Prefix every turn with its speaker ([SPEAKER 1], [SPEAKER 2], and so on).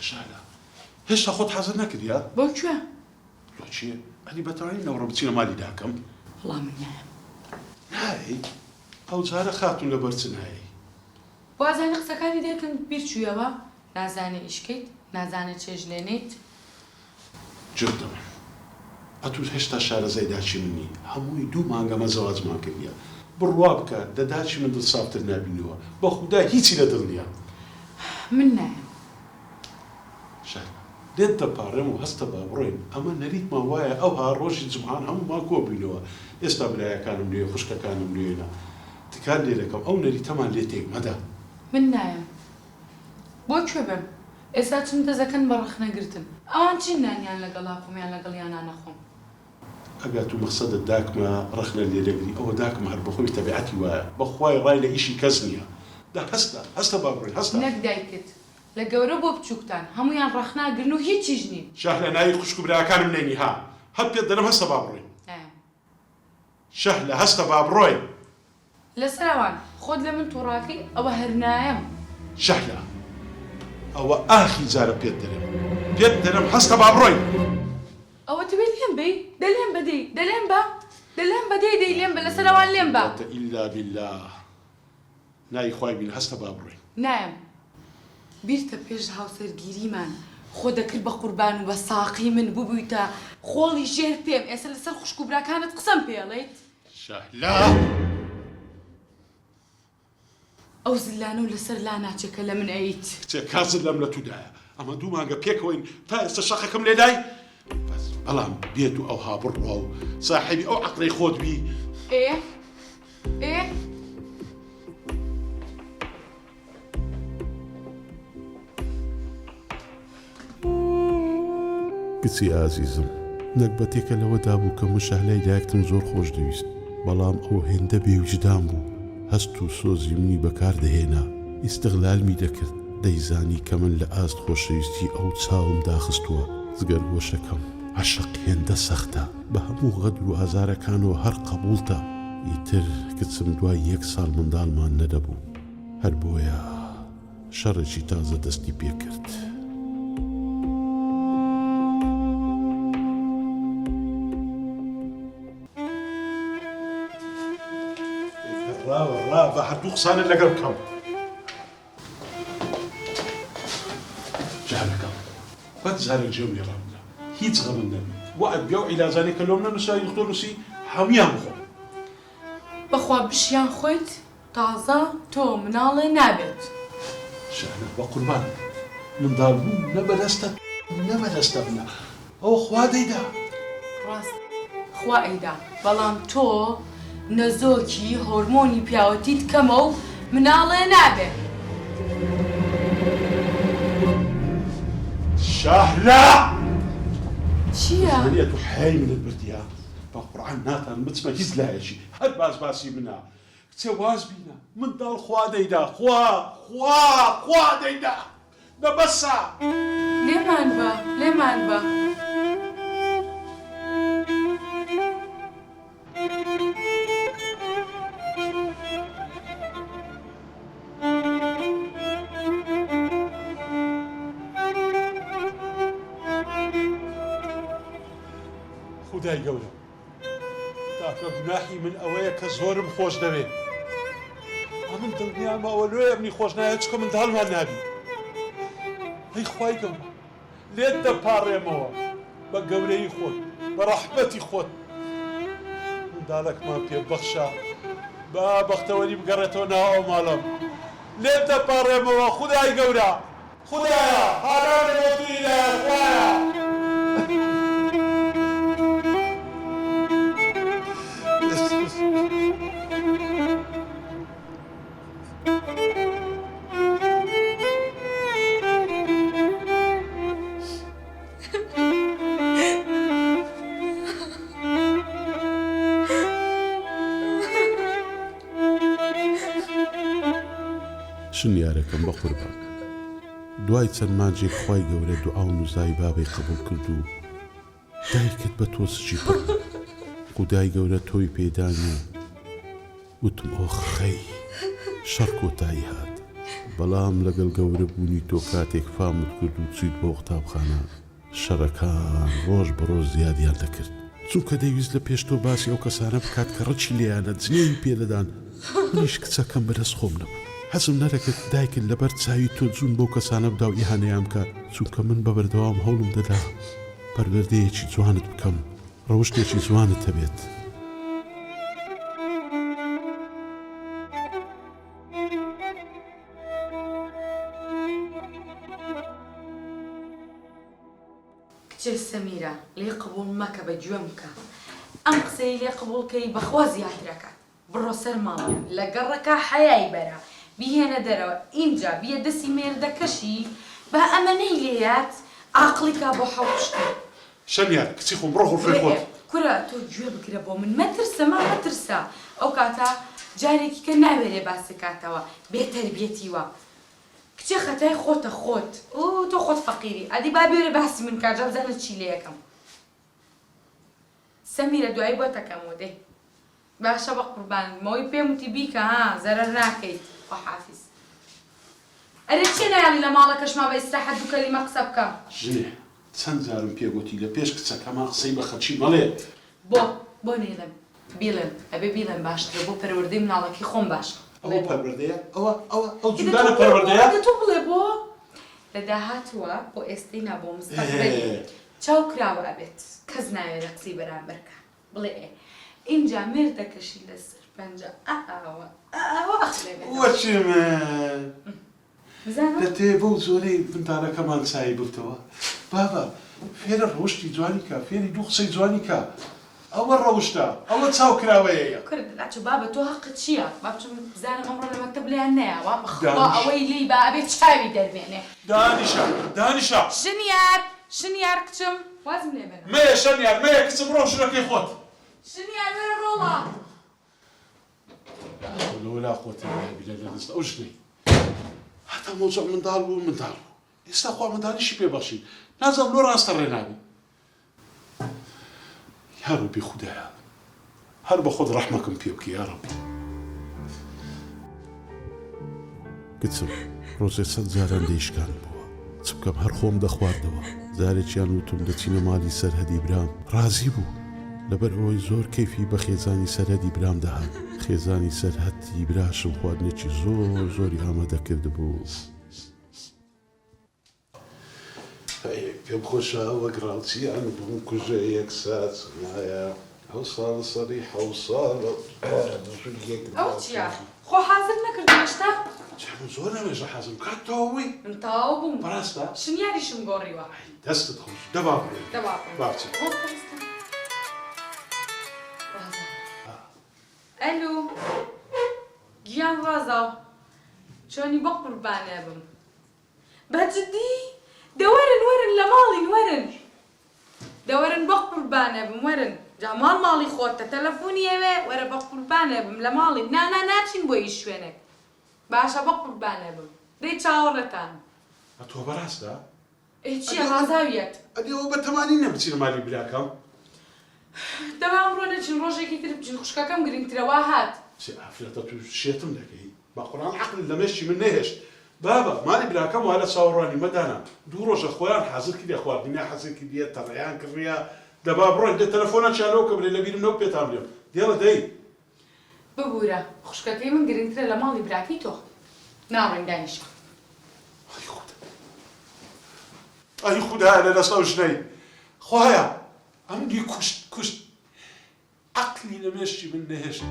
[SPEAKER 1] کچێ شەهلا هێشتا خۆت حازر نەکردیە؟
[SPEAKER 2] بۆ کوێ؟
[SPEAKER 1] لۆ چێ؟ ئەدی بەتوانین ئەوڕۆ بچینە مالی داکم؟
[SPEAKER 2] وەڵا من نایەم.
[SPEAKER 1] نایەی؟ ئەوجارە خاتوون لەبەر چ نایەی؟
[SPEAKER 2] وازانی قسەکانی دایکم بیر چوویەوە، نازانێ ئیش کەیت، نازانێ چێژ لێنێیت.
[SPEAKER 1] جوێن دەبم. ئەتوو هێشتا شارەزای داکی من نی. هەمووی دوو مانگە مە زەواجمان کردیە. بڕوا بکە دە داکی من دڵسافتر نابینیوە. بە خودا هیچی لە دڵ نیە.
[SPEAKER 2] من نایەم.
[SPEAKER 1] شەهلا. لێت دەپاڕێم و هەستە با بڕۆین. ئەمە نەریتمان وایە ئەوها ڕۆژی جومعان هەموومان کۆ بووینەوە. ئێستا برایەکانم لێ خوشکەکانم لێنە. تکات لێ دەکەم ئەو نەریتەمان لێ تێک مەدە.
[SPEAKER 2] من نایەم. بۆ کوێ بێم؟ ئێستا چم دەزەکەن بە ڕەخنە گرتن. ئەوان چین نانیان لەگەڵا خۆم یان لەگەڵیانا نەخۆم؟
[SPEAKER 1] ئەگە ئەتوو مەخسەدت داکمە ڕەخنە لێ دەگری ئەوە داکم هەر بەخۆی تەبیعەتی وایە بەخوای ڕای لە ئیشی کەس نیە دە هەستە هەستە با بڕۆین هەستە.
[SPEAKER 2] نەک دایکت لە گەورە بۆ بچوکتان هەموویان ڕەخنە ئەگرن و هیچیش نین.
[SPEAKER 1] شەهلە ناوی خوشک و براکانم نەینی ها هەر پێت دەلێم هەستە با بڕۆین.
[SPEAKER 2] نایەم.
[SPEAKER 1] شەهلە هەستە با بڕۆین.
[SPEAKER 2] لەسەر ئەوان خۆت لە من توڕاکەی ئەوە هەر نایەم.
[SPEAKER 1] شەهلە ئەوە ئاخی جارە پێت دەلێم پێت دەلێم هەستە با بڕۆین.
[SPEAKER 2] ئەوە تبێ لێم بەی دە لێم بە دەی دە لێم بە دە لێم بە دەی دەی لێم بە لەسەر ئەوان لێم بە.
[SPEAKER 1] لا قوەتە ئیلا بیلا ناوی خوای بینە هەستە با بڕۆین.
[SPEAKER 2] نایەم. بیرتە پێش هاوسەرگیریمان خۆ دەکرد بە قوربان و بە ساقی من ببویتە خۆڵی ژێر پێم ئێستا لەسەر خوشک و براکانت قسەم پێ ئەڵێیت؟
[SPEAKER 1] شەهلا!
[SPEAKER 2] ئەو زلانەو لەسەر لا ناچێ کە لە من ئەیت.
[SPEAKER 1] کچێ کا زلەم لە تودایە ئەمە دوو مانگە پێکەوەین تا ئێستا شەقەکەم لێدای بەس بەڵام بێت و ئەوها بڕوا و ساحێبی ئەو عەقڵەی خۆت بی.
[SPEAKER 2] ئێ ئێ.
[SPEAKER 1] کچی ئازیزم، نەگبەتێکە لەوەدا بوو کە من شەهلای دایکتم زۆر خۆش دەویست، بەڵام ئەو هێندە بێ ویژدان بوو، هەست و سۆزی منی بەکار دەهێنا، ئیستغلالمی دەکرد، دەیزانی کە من لە ئاست خۆشەویستی ئەو چاوم داخستووە، جگەرگۆشەکەم، عەشق هێندە سەختە، بە هەموو غەدر و ئازارەکانەوە هەر قەبووڵتە، ئیتر کچم دوای یەک ساڵ منداڵمان نەدەبوو. هەر بۆیە شەڕێکی تازە دەستی پێ کرد. ڕاوە ڕا بە هەردوو قسانت لەگەڵ بکەم. جارەکەم بەس جارێک جێم لێ ڕابگرە هیچ غەمت نەبێت وەعد بێ ئەو عیلاجانەی کە لۆم نەنووسراوی دکتۆر نووسی هەموویان بخۆم.
[SPEAKER 2] بەخوا بشیان خۆیت تازە تۆ مناڵێ نابێت.
[SPEAKER 1] شەهلە بەقوربان منداڵ بوون نە بەدەستە نە بەدەستە منە ئەوە خوا دەیدا.
[SPEAKER 2] ڕاستە خوا ئەیدا بەڵام تۆ نەزۆکی هۆرمۆنی پیاوەتیت کەمە و مناڵێ نابێ.
[SPEAKER 1] شەهلە!
[SPEAKER 2] چیە؟
[SPEAKER 1] زانی ئەتوو حەیای منت بردیە بەقورعان ناتانم بچمە هیچ لایەکی هەر باس باسی منە کچێ واز بینە منداڵ خوا دەیدا خوا خوا خوا دەیدا دە بەسە.
[SPEAKER 2] لێمان بە لێمان بە.
[SPEAKER 1] خودای گەورە تاکە گوناحی من ئەوەیە کە زۆرم خۆش دەوێ ئەمن دڵنیام ئەوە لۆیە منی خۆش ناوێت چکە منداڵمان نابی ئەی خوای گەورە لێت دەپاڕێمەوە بە گەورەی خۆت بە ڕەحمەتی خۆت منداڵەکمان پێ بەخشە با بەختەوەری بگەڕێتەوە ناو ئەو ماڵەم لێت دەپاڕێمەوە خودای گەورە خودایە هانام لە مردووی لایە خوایە. شنیارەکەم بەقوربان. دوای چەند مانگێک خوای گەورە دوعا و نوزای بابەی قبوڵ کرد و دایکت بە تۆزکی پڕ بوو. خودای گەورە تۆی پێداین و وتم ئۆخ خەی شەڕ کۆتایی هات. بەڵام لەگەڵ گەورە بوونی تۆ کاتێک فامت کرد و چوویت بۆ قوتابخانە شەڕەکان ڕۆژ بە ڕۆژ زیادیان دەکرد. چونکە دەیویست لە پێش تۆ باسی ئەو کەسانە بکات کە ڕکی لێیانە جنێوی پێ دەدان، منیش کچەکەم بەدەست خۆم نەبوو. حەزم نەدەکرد دایکت لەبەر چاوی تۆ جوون بەو کەسانە بدا و ئیهانەیان بکات، چونکە من بە بەردەوام هەوڵم دەدا پەروەردەیەکی جوانت بکەم، ڕەوشتێکی جوانت هەبێت.
[SPEAKER 2] کچێ سەمیرە لێی قبوڵ مەکە بە گوێم بکە ئەم قسەی لێ قبوڵ کەی بەخوا زیاتر ئەکات بڕۆ سەر ماڵیان لە گەڕەکا حەیای بەرە بیهێنە دەرەوە ئینجا بیە دەسی مێردەکەشی با ئەمەنەی لێیات ئاقڵی کا بۆ حەو پشتی.
[SPEAKER 1] شەمیار کچی خۆم بڕۆ غورفەی خۆت.
[SPEAKER 2] کورە تۆ گوێ بگرە بۆ من مەترسە ما مەترسە ئەو کاتە جارێکی کە ناوێرێ باسی کاتەوە بێ تەربیەتی وا کچێ خەتای خۆتە خۆت ئوو تۆ خۆت فەقیری ئەدی با بێرێ باسی من کا جا بزانە چی لێ ئەکەم سەمیرە دوایی بۆت ئەکەمەوە دەی باشە بەقوربانت بم ئەوەی پێم وتی بیکە ها زەرەر ناکەیت خواحافیز ئەرێ چیە نایەڵی لە ماڵەکەشما بە ئیسراحەت دوو کەلیمە قسە بکەم.
[SPEAKER 1] ژنێ چەند جارم پێ گۆتی لە پێش کچەکەما قسەی بە خەلکی مەڵێ.
[SPEAKER 2] بۆ بۆ نەیڵێم بیڵێم ئەبێ بیڵێم باشترە بۆ پەروەردەی مناڵەکەی خۆم باشە.
[SPEAKER 1] ئەوە پەروەردەیە؟ ئەوە ئەوە ئەو جوندانە پەروەردەیە؟
[SPEAKER 2] دە تۆ بڵێ بۆ لە داهاتووە بۆ ئێستەی نا بۆ مستەقبەلی چاو کراوە ئەبێت کەس ناوێرێ قسەی بەرامبەر کا بڵێ ئێ ئینجا مێردەکەشی لەسەر پەنجە ئاوا ئاوا ئەخولێنێتەوە.
[SPEAKER 1] وەچی من
[SPEAKER 2] بزانە.
[SPEAKER 1] دەتەوێ بەو جۆرەی منداڵەکەمان چاوی ببتەوە؟ بابە فێرە ڕەوشتی جوانی کە، فێری دوو قسەی جوانی کە. ئەوە ڕەوشتە، ئەوە چاو کراوەیەیە.
[SPEAKER 2] کورە دەچۆ بابە تۆ هەقت چییە؟ با بچم بزانم ئەمڕۆ لە مەکتەب لێیان نەیاوە؟ بەخوا ئەوەی لێی با ئەبێ چاوی دەربێنێ.
[SPEAKER 1] دانیشە، دانیشە.
[SPEAKER 2] شنیار، شنیار کچم، وازم لێ بێنە.
[SPEAKER 1] مەیە شەمیار، مەیە کچم بڕۆ ژوورەکەی خۆت.
[SPEAKER 2] شنیار وەرە ڕۆڵە.
[SPEAKER 1] لا حول ولا قوة الا بالله لە دەست ئەو ژنەی هەتا مەوزوع منداڵ بوو منداڵ بوو ئێستا خوا منداڵیشی پێ بەخشی نازانم لۆ ڕاستە ڕێ نابی یا ڕەبی خودایە هەر بە خۆت ڕەحمەکم پێ بکە یا ڕەبی. کچم ڕۆژێ چەند جاران دەیشکاندمەوە چ بکەم هەر خۆم دەخواردەوە جارێکیان وتم دەچینە ماڵی سەرهەدی برام ڕازی بوو لەبەر ئەوەی زۆر کەیفی بە خێزانی سەرهەدی برام دەهات خێزانی سەرهەدی براشم خواردنێکی زۆر زۆری ئامادە کردبوو. ئەی پێم خۆشە وەک ڕاوچیان بمکوژێ یەک سات مایە ئەو ساڵ سەری حەو ساڵە یەک
[SPEAKER 2] ئەو چیە خۆ حازر نەکردووە هێشتا؟
[SPEAKER 1] جا من زۆر لەمێژە حازرم کات تەواو بووی؟
[SPEAKER 2] من تەواو بووم
[SPEAKER 1] بەڕاستە؟
[SPEAKER 2] شنیاریشم گۆڕیوە.
[SPEAKER 1] ئەی دەستت خۆش دە با بڕۆین
[SPEAKER 2] دە با بڕۆین
[SPEAKER 1] با بچین.
[SPEAKER 2] وەستە وەستە ڕازاو ئەلو گیان ڕازاو چۆنی بەقوربانێ بم بە جدی؟ دە وەرن وەرن لە ماڵین وەرن. دە وەرن بەقوربانێ بم وەرن. جا ماڵ ماڵی خۆتە تەلەفونی ئەوێ وەرە بەقوربانێ بم لە ماڵین نا نا ناچین بۆ هیچ شوێنێک باشە بەقوربانێ بم دەی چاوەڕێتانم.
[SPEAKER 1] ئەتۆ بەڕاستە؟
[SPEAKER 2] ئێ چیە ڕازاویەت؟
[SPEAKER 1] ئەدی ئەوە بەتەمانی نیە بچینە مالی براکەم؟
[SPEAKER 2] دە با ئەمڕۆ نەچین ڕۆژێکی تر بچین خوشکەکەم گرنگترە وا هات.
[SPEAKER 1] چ ئافرەتە تو شێتم دەکەی بەقورعان عەقلت لە مێشکی من نەهێشت بابە مالی براکەم وا لە چاوەڕوانی مە دانا دوو ڕۆژە خۆیان حازر کردیە خواردنیان حەزر کردیە تەڕیان کڕیە دەبا بڕۆین دە تەلەفۆنەکیان لۆ کە برێ لە بیرم نەبوو پێتان بلێم دێڵە دەی.
[SPEAKER 2] ببورە خوشکەکەی من گرنگترە لە ماڵی براکەی تۆ ناڕۆین دانیشە.
[SPEAKER 1] ئەی خودا ئەی خودایە لە دەست ئەو ژنەی خوایە ئەمنی کوشت کوشت عەقلی لە مێشکی من نەهێشت.